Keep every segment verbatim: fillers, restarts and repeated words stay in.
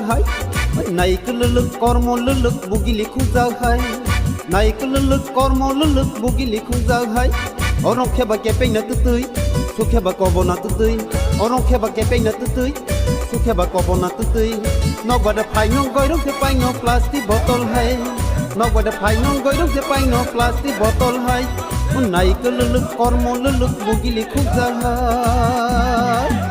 Hai, nai kwlwlwk kormo lwlwk bugili khungjak hai. Nai kwlwlwk kormo lwlwk bugili khungjak hai. Oro kheba kepengna twtwi, sukheba kobona twtwi. Oro kheba kepengna twtwi, sukheba kobona twtwi. Nok bada phaino goirok se paino plastic bottle hai. Nok bada phaino goirok se paino plastic bottle hai. Nai kwlwlwk kormo lwlwk bugili khungjak hai.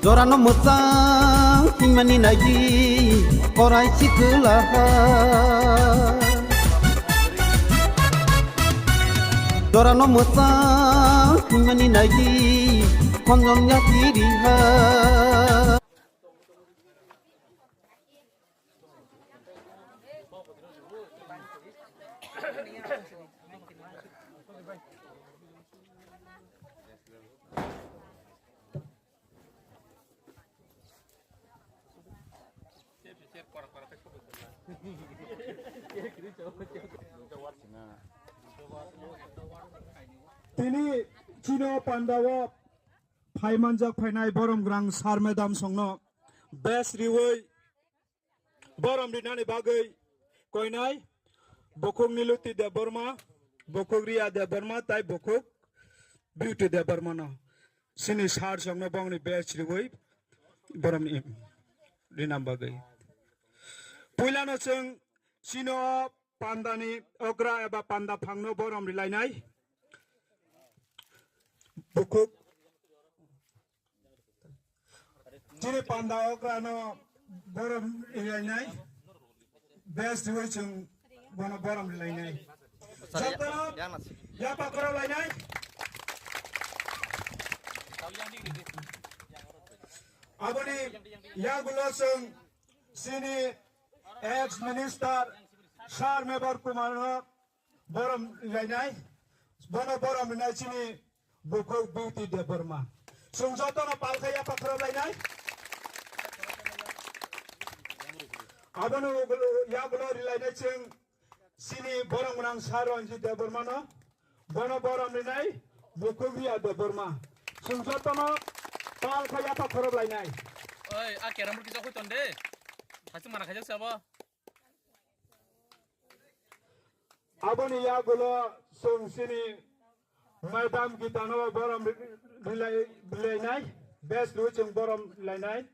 Jorano mwchang himani naidi korai sikla ha. Jorano mwchang himani naidi khonjom yatiri ha. Tini chino pandao phaimanjak phainai borom grang sir madam songno best riwi borom rinani bagwi koinai bukhuk Niluti Debbarma, bukhuk Riya Debbarma tai bukhuk Beauty Debbarma no sini sir songno bongni best riwi borom rinani bagwi. Puilano chwng chino pandani okra eba panda phangno borom rilainai. Bukhuk chini panda okra no borom rilainai. Best riwi chwng bono borom rilainai. Jotono yapa khoro lainai. Aboni yagulo chwng chini ex minister sir Mebar Kumar no borom lainai, bono borom rinai chini bukhuk Beauty Debbarma. Chwng jotono palkha yapa khoro lainai. Abono yagulo rilainai chwng chini borom gwnang sir Ranjit Debbarma no. Bono borom rinai bukhuk Riya Debbarma. Chwng jotono palkha yapa khoro lainai. Oi, a keram rok kisa khoi tonde. Hasing mana khaijak sabo. Aboni yagulo chwng chini madam Gitano borom ri-, ri-, rilainai. Best riwi chwng borom lainai.